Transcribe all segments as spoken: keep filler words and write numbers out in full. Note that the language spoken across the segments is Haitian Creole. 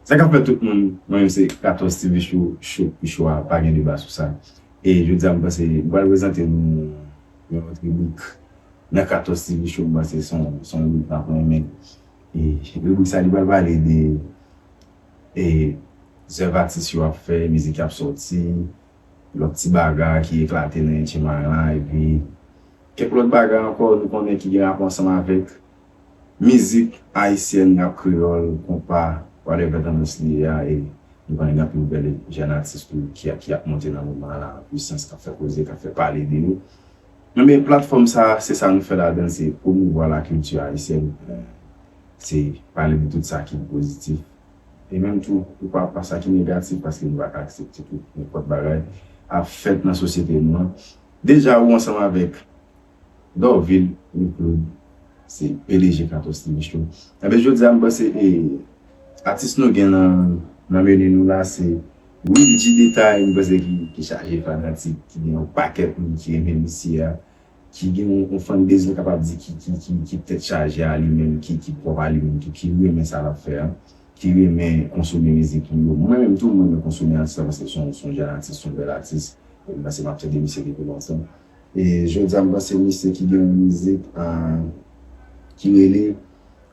Sa k ap fèt tout moun, mwen menm se Kratos T V Show, show pou show a, pa gen deba sou sa. E jodi a m panse m pral prezante nou yon lòt ribrik nan Kratos T V Show, m panse se yon, se yon ribrik m ap renmen. E ribrik sa li pral pale de e, zèv atis yo ap fè, mizik y ap sòti, lòt ti bagay ki eklate nan H M I la, epi kèk lòt bagay ankò nou konnen ki gen rapò ansanm avèk mizik ayisyèn, rap kreyòl, konpa, whatever tandans li ye a, e nou konnen gen anpil bèl jèn atis tou ki, ki ap monte nan mouvman an la, an pwisans, k ap fè koze, k ap fè pale de yo. Ebyen, platfòm sa, se sa nou fè ladan l, se pwomouvwa lakilti ayisyèn, se pale de tout sa ki pozitif. E menm tou, pou pa, pa sa ki negatif, paske nou pa ka aksepte tout nenpòt bagay ap fèt nan sosyete nou an. Deja, ou ansanm avèk Dorvil, Claude, se P D G Kratos T V Show. Ebyen, jodi a, m panse, e, atis nou gen nan, nan meni nou la, se Will G Detay, m panse ki, ki chaje fanatik, ki gen yon pakèt moun ki renmen misye a, ki gen yon, yon fanbase, nou kapab di, ki, ki, ki, ki tèt chaje a li menm, ki, ki pwòp a li menm tou, ki renmen sa l ap fè a, ki renmen konsome mizik li yo. Mwen menm tou, mwen renmen konsome atis la, paske se yon, se yon jèn atis, se yon bèl atis. E m panse m ap tande misye depi lontan. E jodi a, m panse misye ki gen yon mizik, ah, ki rele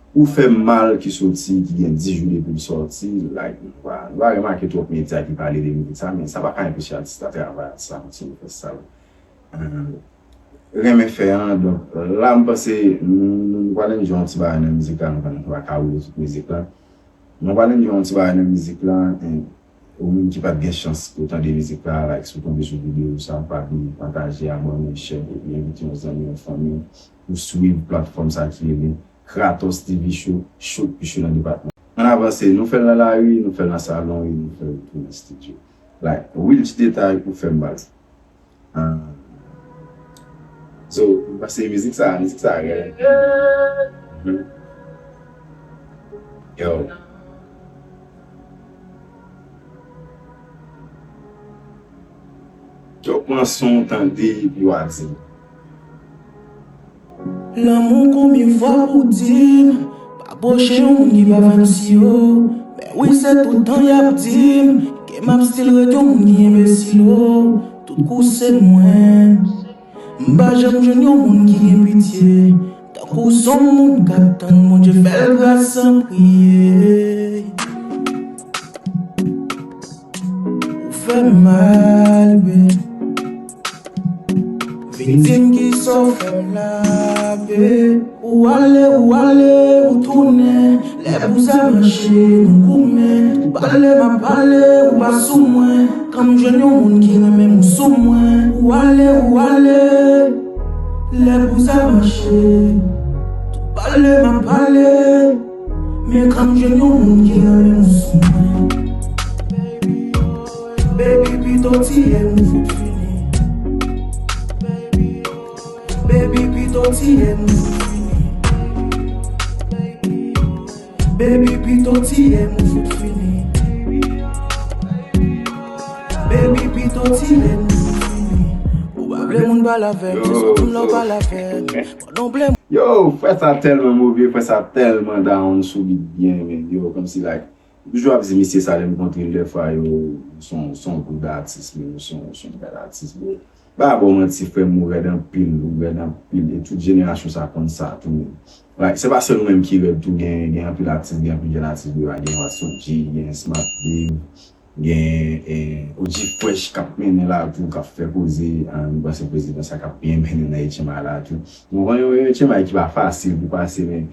Ou Fè M Mal, ki soti, ki gen dis jou depi l sòti. Like, nou pa, nou pa remake twòp medya ki pale de mizik sa, men sa pa ka anpeche atis la travay, atis la kontinye fè sa l, ah, renmen fè an. Donk, la, m panse nou, nou, nou pral enjoy yon ti bagay nan mizik la, nou pa, nou pa ka woule tout mizik la. Nou pral enjoy yon ti bagay nan mizik la, e ou menm ki pa t gen chans pou w tande mizik la, like, si w tonbe sou videyo sa, pa bliye pataje, abòne, share, epi envite yon zanmi, yon fanmi pou swiv platfòm sa ki rele Kratos T V Show, show pi cho nan depatman. Ann avanse, nou fè l nan lari, nou fè l nan salon, e nou fè l tou nan estidyo. Like, Will G Detay, Ou Fè M Mal. Ah. So, m panse mizik sa, mizik sa rèd. Mhm. Yo. Yo pran son, tande, epi w a di. Lanmou konbyen fwa pou di m, pa pwoche yon moun ki pa fè m si yo. Men wi, se tout tan y ap di m, ke m ap still ret yon moun ki enbesil, o. Tout kou se mwen. M pa janm jwenn yon moun ki gen pitye. Tankou s on moun k ap tann Bondye fè l gras san priye. Ou fè m mal, babe. Vin di m kisa w fè m la, babe. Ou ale, ou ale, ou tounen. Lè pou sa mache, nou goumen. Ou pale, m ap pale, ou pa sou mwen. Kan m jwenn yon moun ki renmen m, ou sou mwen. Ou ale, ou ale. Lè pou sa mache, tout pale m ap pale. Men kan m jwenn yon moun ki renmen m sou mwen. Baby, pito tiye m ou fout fini. Baby, pito tiye m ou fout fini. Baby, pito tiye m ou fout fini. Baby, pito tiye m ou fout fini. Ou pa vle moun pale avè m, se sou moun la w pale avè m. Pandan w ble m. Yo, frè sa tèlman move, frè sa tèlman down sou beat byen, men yo, kòmsi, like, m toujou ap di misye sa lè m kontre l dèfwa, yo, s on, s on gwo atis, men s on, s on bèl atis, bro. Pa ba w manti, frè m, ou rèd anpil, ou rèd anpil, e tout jenerasyon sa konn sa tou, men. Like, se pa sèl ou menm ki rèd tou, gen, gen anpil atis, gen anpil jèn atis, bro, gen Watson G, gen Smart Dave, gen, eh, O G Fresh k ap mennen la tou, k ap fè koze, ah, m panse prezidan sa k ap byen mennen nan H M I la tou. Ou konprann, yon, yon H M I ki pa fasil pou pase, men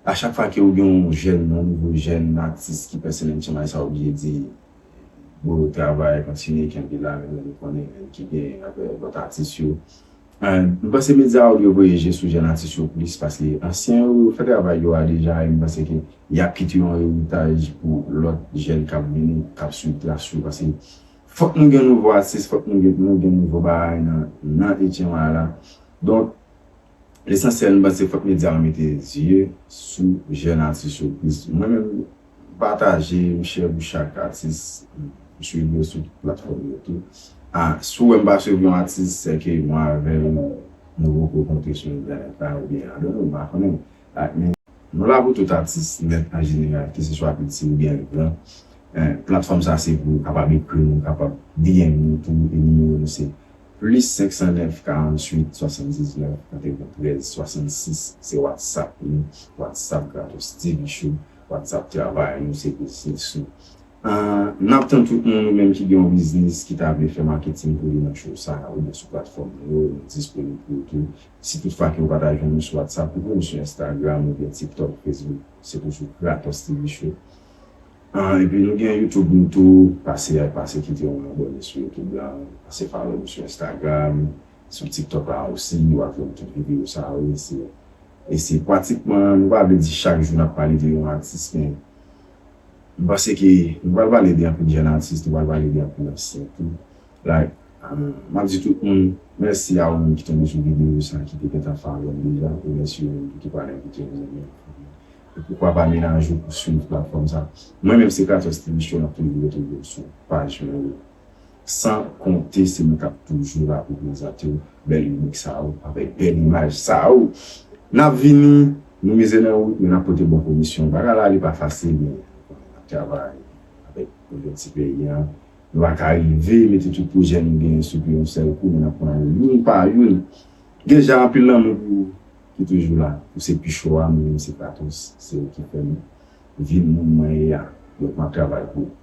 a chak fwa ke ou gen yon jèn, yon nouvo jèn atis ki pèse nan H M I sa, oblije di, bro, travay, kontinye, kenbe la, men nou konnen ki gen avè lòt atis yo. And, m panse medya yo dwe voye je sou jèn atis yo plis, paske ansyen yo fè travay yo a deja, e m panse ke y ap kite yon eritaj pou lòt jèn k ap vini, k ap swiv tras yo, paske fòk nou gen nouvo atis, fòk nou gen, nou gen nouvo bagay nan, nan H M I la. Donk, lesansyèl, m panse fòk medya yo mete zye sou jèn atis yo plis. Mwen menm, pataje, m share pou chak atis, m swiv yo sou tout platfòm yo tou. Ah, si w wè m pa swiv yon atis, se ke mwen avè l, nou poko kontre sou entènèt la, oubyen, I don't know, m pa konnen. Ah, men, Nou la pou tout atis nèt an jeneral, ke se swa piti oubyen gran. Eh, platfòm sa se pou kapab ekri nou, kapab D M nou tou, e nimewo nou se plis senk san nèf, karanntuit, swasanndiznèf, katreventrèz, swasannsis. Se WhatsApp nou, WhatsApp Kratos T V Show, WhatsApp travay nou, se biznis nou. Ah, n ap tann tout moun, ou menm ki gen yon biznis, ki ta vle fè maketing pou li nan show sa, oubyen sou platfòm nou yo, nou disponib pou ou tou. Si toutfwa ke ou pa ta jwenn nou sou WhatsApp, ou jwenn nou sou Instagram oubyen TikTok, Facebook, se toujou Kratos T V Show. Ah, epi nou gen YouTube nou tou, pase, pase kite yon abòne sou YouTube la, pase follow nou sou Instagram, sou TikTok la osi, nou ap jwenn tout videyo sa yo, e se, e se pratikman, nou pa vle di chak jou n ap pale de yon atis, men m panse ke nou pral pale de anpil jèn atis, nou pral pale de anpil ansyen tou. Like, ah, m ap di tout moun, mèsi a ou menm ki tonbe sou videyo sa, ki te gentan follow m deja, e mèsi ou menm tou ki pral envite yon zanmi. E poukwa pa menaj ou pou swiv platfòm sa. Mwen menm se Kratos T V Show, n ap toujou retwouve w sou paj mwen yo. San konte se mwen k ap toujou la pou prezante w bèl imaj sa yo, avèk bèl imaj sa yo. N ap vini, nou mize nan wout, men n ap pote bon komisyon. Bagay la, li pa fasil, men n ap travay avèk pwojè ti peyi an. Nou pa ka rive mete tout pwojè nou genyen sou pye yon sèl kou, men n ap pran yo youn pa youn. Gen deja anpil lanmou pou ou ki toujou la. Ou se Picho a, mwen menm se Kratos. Se ou ki fè m vin moun mwen ye a. Donk, m ap travay pou ou.